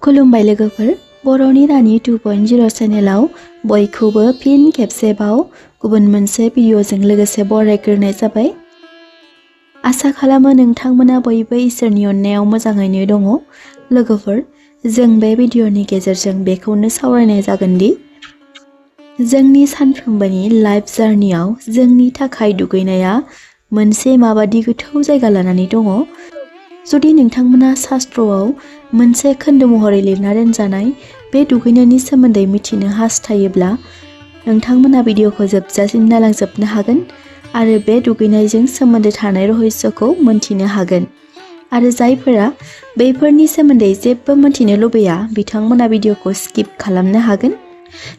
खुलुमबाय लोगोफोर, बर'नि रानि 2.0 चेनेलाव बयखौबो फिन खेबसेबाव गुबुन मोनसे भिडिअजों लोगोसे बरायग्रोनाय जाबाय। आसा खालामो नोंथांमोना बयबो इसोरनि अननायाव मोजाङैनो दङ। लोगोफोर, जों बे भिडिअनि गेजेरजों बेखौनो सावरायनाय जागोन दि जोंनि सानफ्रोमबोनि लाइफ जार्नियाव जोंनि थाखाय दुगैनाया मोनसे माबादि गोथौ जायगा लानानै दङ। जुदि नोंथांमोना शास्त्रआव मोनसे खोन्दो महरै लिरना दोनजानाय बे दुगैनायनि सोमोन्दै मिथिनो हास्थायोब्ला नोंथांमोना भिडिअखौ जोबजासिम नायलांजोबनो हागोन आरो बे दुगैनायजों सोमोन्दो थानाय रहस्यखौ मोनथिनो हागोन। आरो जायफोरा बेफोरनि सोमोन्दै जेबो मोनथिनो लुबैया बिथांमोना भिडिअखौ स्किप खालामनो हागोन।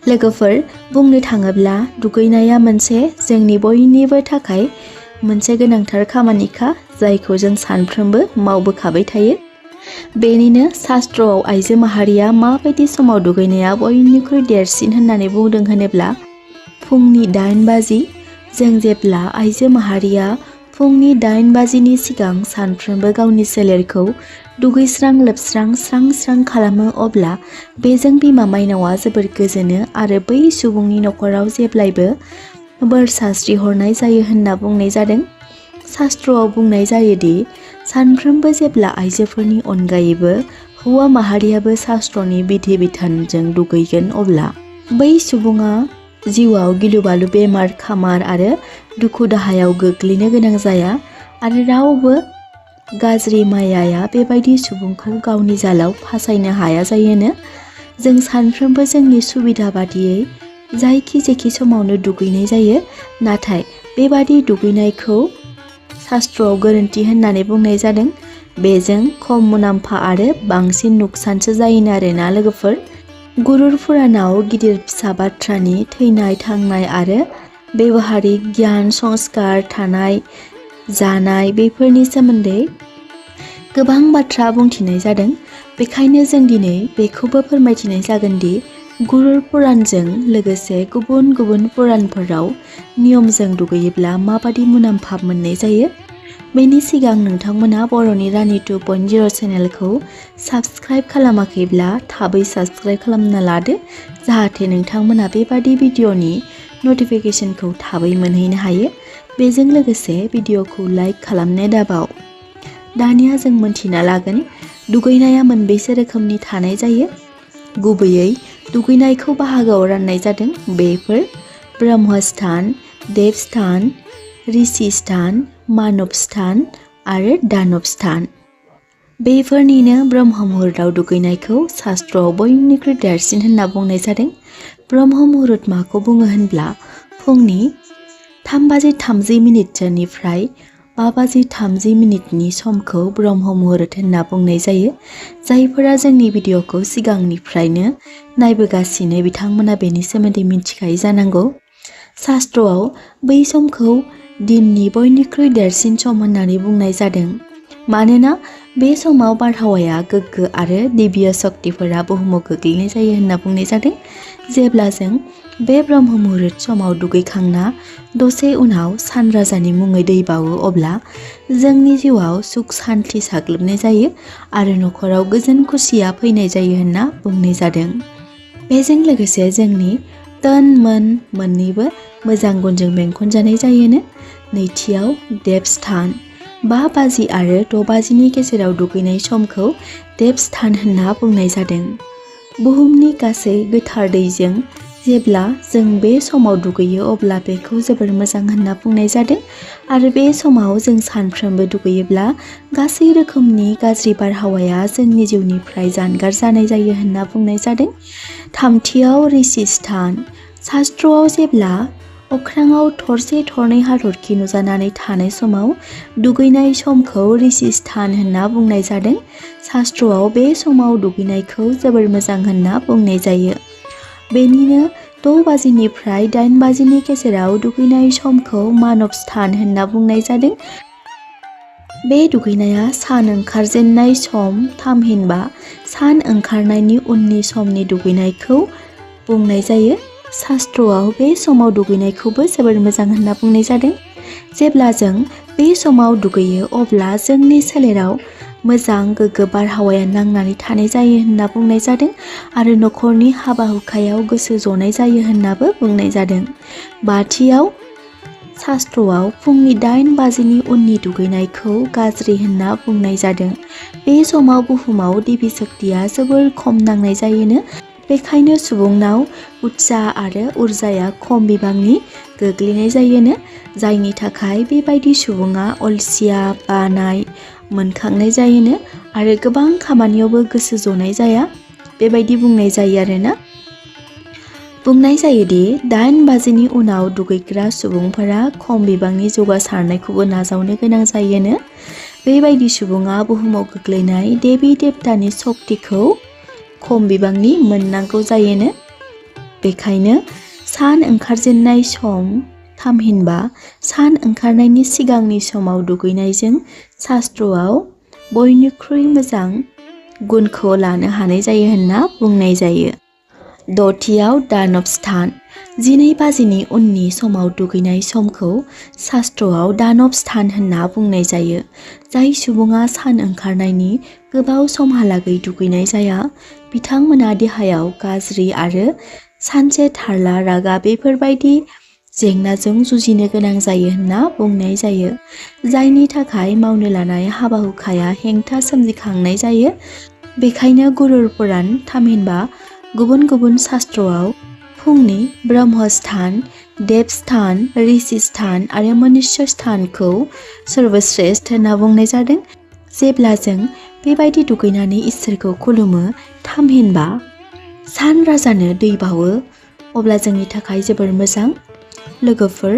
लोगोफोर, बुंनो थाङोब्ला दुगैनाया मोनसे जोंनि बयनिबो थाखाय मोनसे गोनांथार खामानिखा जायखौ जों सानफ्रोमबो मावबोखाबाय थायो। बेनिनो शास्त्रआव आइजो माहारिया माबायदि समाव दुगैनाया बयनिख्रुइ देरसिन होननानै बुंदों होनोब्ला फुंनि 8 बाजि। जों जेब्ला आइजो माहारिया फुंनि 8 बाजिनि सिगां सानफ्रोमबो गावनि सोलेरखौ दुगैस्रां लोबस्रां स्रां स्रां खालामो अब्ला बेजों बिमा माइनावआ जोबोर गोजोनो आरो बै सुबुंनि न'खराव जेब्लायबो बोर सास्रि हरनाय जायो होनना बुंनाय जादों। शास्त्रआव बुंनाय जायोदि सानफ्रोमबो जेब्ला आइजोफोरनि अनगायैबो हौवा माहारियाबो शास्त्रनि बिधि बिधानजों दुगैगोन अब्ला बै सुबुङा जिउआव गिलु-बालु बेमार खामार आरो दुखु दाहायाव गोग्लैनो गोनां जाया आरो रावबो गाज्रि मायाया बेबायदि सुबुंखौ गावनि जालाव फासायनो हाया जायोनो। जों सानफ्रोमबो जोंनि सुबिदा बादियै जायखि जेखि समावनो दुगैनाय जायो, नाथाय बेबादि दुगैनायखौ शास्त्रआव गोरोन्थि होननानै बुंनाय जादों। बेजों खम मुलाम्फा आरो बांसिन नुकसानसो जायोनो आरोना लोगोफोर। गुरुर पुराणाव गिदिर फिसा बाथ्रानि थैनाय थांनाय आरो बेवहारिक गियान संस्कार थानाय जानाय बेफोरनि सोमोन्दै गोबां बाथ्रा बुंथिनाय जादों। बेखायनो जों दिनै बेखौबो फोरमायथिनाय जागोन दि गुरुर पुराणजों लोगोसे गुबुन गुबुन पुराणफोराव नियमजों दुगैयोब्ला माबादि मुलाम्फा मोननाय जायो। बेनि सिगां नोंथांमोना बर'नि रानि 2.0 चेनेलखौ साबस्क्राइब खालामाखैब्ला थाबै साबस्क्राइब खालामना लादो, जाहाथे नोंथांमोना बेबादि भिडिअनि नटिफिकेसनखौ थाबै मोनहैनो हायो। बेजों लोगोसे भिडिअखौ लाइक खालामनो दाबाव। दानिया जों मोनथिना लागोन दुगैनाया मोनबेसे रोखोमनि थानाय जायो। गुबैयै दुगैनायखौ बाहागोआव राननाय जादों। बेफोर ब्रह्मस्थान, देवस्थान, ऋषि स्थान, मानव स्थान आरो दानव स्थान। बेफोरनिनो ब्रह्म मुहुर्तआव दुगैनायखौ शास्त्रआव बयनिख्रुइ देरसिन होनना बुंनाय जादों। ब्रह्म मुहुर्त माखौ बुङो होनब्ला फुंनि 3:30 5:30 समखौ ब्रह्म मुहुर्त होनना बुंनाय जायो। जायफोरा जोंनि भिडिअखौ सिगांनिफ्रायनो नायबोगासिनो बिथांमोना बेनि सोमोन्दै मिथिखायो जानांगौ। शास्त्रआव बै समखौ दिननि बयनिख्रुइ देरसिन सम होननानै बुंनाय जादों। मानोना बे समाव बारहावाया गोग्गो आरो दिव्य शक्तिफोरा बुहुमाव गोग्लैनाय जायो होनना बुंनाय जादों। जेब्ला जों बे ब्रह्म मुहुर्त समाव दुगैखांना दसे उनाव सान राजानि मुङै दै बावो अब्ला जोंनि जिउआव सुख सान्थि साग्लोबनाय जायो आरो न'खराव गोजोन खुसिया फैनाय जायो होनना बुंनाय जादों। बेजों लोगोसे जोंनि तन मन मोन्नैबो मोजां गुनजों बेंखनजानाय जायोनो। नैथियाव देवस्थान। 5 बाजि आरो 6 बाजिनि गेजेराव दुगैनाय समखौ देवस्थान होनना बुंनाय जादों। बुहुमनि गासै गोथार दैजों जेब्ला जों बे समाव दुगैयो अब्ला बेखौ जोबोर मोजां होनना बुंनाय जादों आरो बे समाव जों सानफ्रोमबो दुगैयोब्ला गासै रोखोमनि गाज्रि बारहावाया जोंनि जिउनिफ्राय जानगार जानाय जायो होनना बुंनाय जादों। थामथियाव ऋषि स्थान। शास्त्रआव जेब्ला अख्राङाव थरसे थरनै हाथरखि नुजानानै थानाय समाव दुगैनाय समखौ ऋषि स्थान होनना बुंनाय जादों। शास्त्रआव बे समाव दुगैनायखौ जोबोर मोजां होनना बुंनाय जायो। बेनिनो 6 बाजिनिफ्राय 8 बाजिनि गेजेराव दुगैनाय समखौ मानव स्थान होनना बुंनाय जादों। बे दुगैनाया सान ओंखारजेननाय सम थामहिनबा सान ओंखारनायनि उननि समनि दुगैनायखौ बुंनाय जायो। शास्त्रआव बे समाव दुगैनायखौबो जोबोर मोजां होनना बुंनाय जादों। जेब्ला जों बे समाव दुगैयो अब्ला जोंनि सोलेराव मोजां गोग्गो बारहावाया नांनानै थानाय जायो होनना बुंनाय जादों आरो नखरनि हाबा हुखायाव गोसो जनाय जायो होननाबो बुंनाय जादों। बाथियाव शास्त्रआव फुंनि 8 बाजिनि उननि दुगैनायखौ गाज्रि होनना बुंनाय जादों। बे समाव बुहुमाव देबि शक्तिया जोबोर खम नांनाय जायोनो, बेखायनो सुबुंनाव उत्साह आरो उर्जाया खम बिबांनि गोग्लैनाय जायोनो, जायनि थाखाय बेबायदि सुबुङा अलसिया बानाय मोनखांनाय जायोनो आरो गोबां खामानियावबो गोसो जनाय जाया, बेबायदि बुंनाय जायो आरोना। बुंनाय जायोदि 8 बाजिनि उनाव दुगैग्रा सुबुंफोरा खम बिबांनि जौगासारनायखौबो नाजावनो गोनां जायोनो। बेबायदि सुबुङा बुहुमाव गोग्लैनाय देबि देबतानि शक्तिखौ खम बिबांनि मोननांगौ जायोनो। बेखायनो सान ओंखारजेननाय सम थामहिनबा सान ओंखारनायनि सिगांनि समाव दुगैनायजों शास्त्रआव बयनिख्रुइ मोजां गुनखौ लानो हानाय जायो होनना बुंनाय जायो। दथियाव दानब स्थान 12 बाजिनि उननि समाव दुगैनाय समखौ शास्त्रआव दानब स्थान होनना बुंनाय जायो। जाय सुबुङा सान ओंखारनायनि गोबाव समहालागै दुगैनाय जाया, बिथांमोना देहायाव गाज्रि आरो सानसे थारला रागा बेफोरबायदि जेंनाजों जुजिनो गोनां जायो होनना बुंनाय जायो, जायनि थाखाय मावनो लानाय हाबा हुखाया हेंथा सोमजिखांनाय जायो। बेखायनो गुरुर पुराण थामहिनबा गुबुन गुबुन शास्त्रआव फुंनि ब्रह्म स्थान, देव स्थान, ऋषि स्थान आरो मनुष्य स्थानखौ सर्वश्रेष्ठ होनना बुंनाय जादों। जेब्ला जों बेबायदि दुगैनानै इसोरखौ खुलुमो थामहिनबा सान राजानो दै बावो, अब्ला जोंनि थाखाय जोबोर मोजां। लोगोफोर,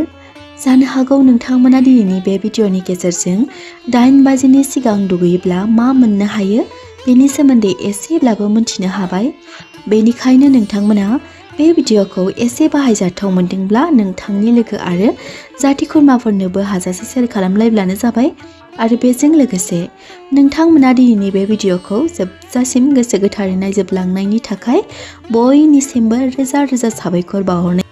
जानो हागौ नोंथांमोना दिनैनि बे भिडिअनि गेजेरजों 8 बाजिनि सिगां दुगैयोब्ला मा मोननो हायो बेनि सोमोन्दै एसेब्लाबो मिथिनो हाबाय। बेनिखायनो नोंथांमोना बे भिडिअखौ एसे बाहायजाथाव मोनदोंब्ला नोंथांनि लोगो आरो जाथि खुरमाफोरनोबो हाजासे शेयार खालामलायब्लानो जाबाय। आरो बेजों लोगोसे नोंथांमोना दिनैनि बे भिडिअखौ जोबजासिम गोसो गोथारै नायजोबलांनायनि थाखाय बयनिसिमबो रोजा रोजा साबायखर बावहरनाय